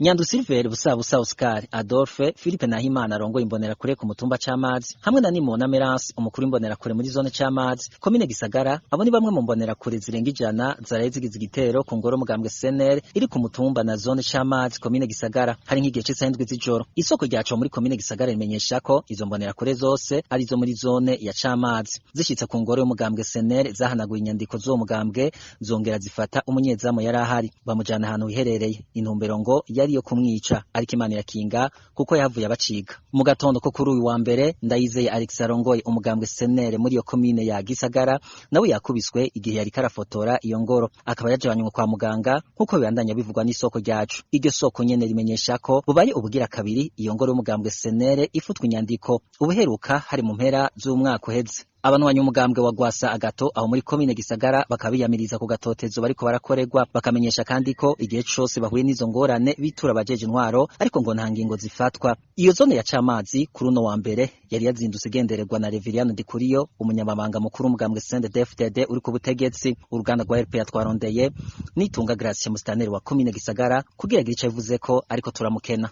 Nyandu Silver, Busabusa Oscar, Adolphe Philippe Nahimana arongoye Imbonerakure ku mutumba c'Amazi, hamwe na Nimona Merance, umukuru w'Imbonerakure muri zone c'Amazi, komine Gisagara. Abo ni bamwe mu mbonerakure zirenga 100 zaraye zigize igitero ku ngoro mugambwe CNL iri ku mutumba na zone c'Amazi, komine Gisagara. Hari nk'igihe c'isaha 7 z'ijoro. Isoko ryaco muri komine Gisagara rimenyesha ko izo mbonerakure zose ari zo muri zone ya Camazi. Zishitse ku ngoro y'umugambwe CNL, zahanaguye inyandiko z'uwo mugambwe, zongera zifata umunyezamu yari ahari, bamujana ahantu hiherereye. Intumbero ngo yari yo kumwica, ariko Imana irakinga kuko yahavuye abaciga. Mu gatondo ko kuri uyu wa mbere, Ndayizeye Alex arongoye umugambwe CNL muri iyo komine ya Gisagara nawe yakubiswe igihe yariko arafotora iyo ngoro, akaba yajanywe kwa muganga, nk'uko bibandanya bivugwa n'isoko ryacu. Iryo soko nyene rimenyesha ko bubaye ubugira kabiri iyo ngoro y'umugambwe CNL ifutwa inyandiko. Ubuheruka hari mu mpera z'umwaka uheze. Abanwanyi umugambwe wa Gwasa Agato aho muri komine Gisagara bakabiyamiriza ku gatotezo bariko barakorerwa, bakamenyesha kandi ko igihe cose bahuye n'izo ngorane bitura abajeje intwaro, ariko ngo nta ngingo zifatwa. Iyo zone ya Camazi kuri uno wa mbere yari yazindutse igendererwa na Reveriyano Ndikuriyo, umunyamabanga mukuru w'umugambwe CNDD-FDD uri ku butegetsi. Uruganda rwa RPA twarondeye Nitunga Gratien, musitanteri wa komine Gisagara, kugira agire ico abivuze ko, ariko turamukena.